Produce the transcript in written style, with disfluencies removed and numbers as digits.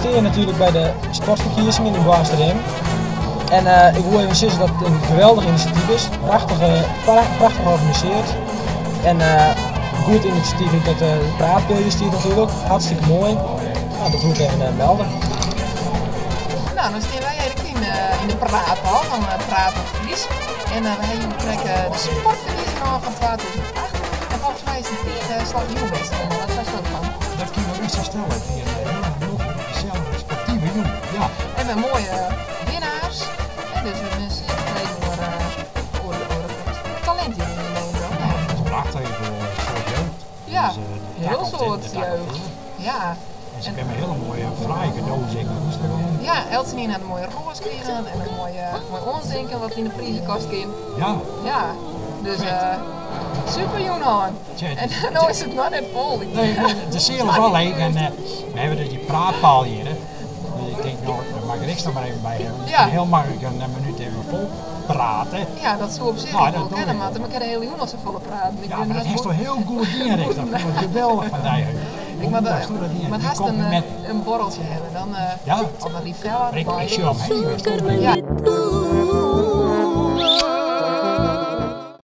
stean natuerlik by de sportferkiezingen yn Boarnsterhim. En eh, ik woe even sizze dat it in geweldich inisjatyf is. Prachtich, prachtich organisearre. En eh, goed inisjatyf ek dat de praatpeal hjir stiet natuerlik. Hartstikke moai. Nou, dat woe ik even eh, melde. Nou, dan stean wy hjir yn, yn de praathal fan Praat op Frysk. En we hawwe hjir krekt de sportferkiezing fan 2008. En folgens my is it in tige slagge jûn west. Wat seisto derfan? Dat kin ik wol sa stelle. It wie in hiele gesellige sportive jûn. Ja. En wer moaie winnaars. En dus we binne sear tefreden oer, oer, oer it talint hjir yn Nederlân. Ja, dat is prachtich. Ik bedoel, in soad jeugd. Ja, Dus, de hiel takomst- soad de takomst jeugd. Ja. En se binne hiele moaie fraaie kado's ek. Ja, eltsenien hat in moaie roas krigen en in moaie, moai oantinken wat yn de prizekast kin. Ja. Ja, dus uh, super jûn hân. En no is it noch net fol. Nee, de seal is al leech en uh, we hawwe dus dy praatpaal hjir. Hè. Dus ik tink, no, dan moat ik der ekstra mar even by hawwe. Ja. Hiel maklik in minuut even fol prate. Ja, dat soe op sich Nou, wol dat doe kinne, ik. maar ik kin de hiele jûn al safolle praten. Ik Ja, bin mar dat net hast toch hiel goed dien, Rick. Dat fyn ik geweldich fan dy. Ik moat, Hoe hasto dat dien? moat Die hast in, complimenten. in borreltsje hawwe, dan Ja. of in Rivella Rick, derby. ik sjoch omheech. Ja.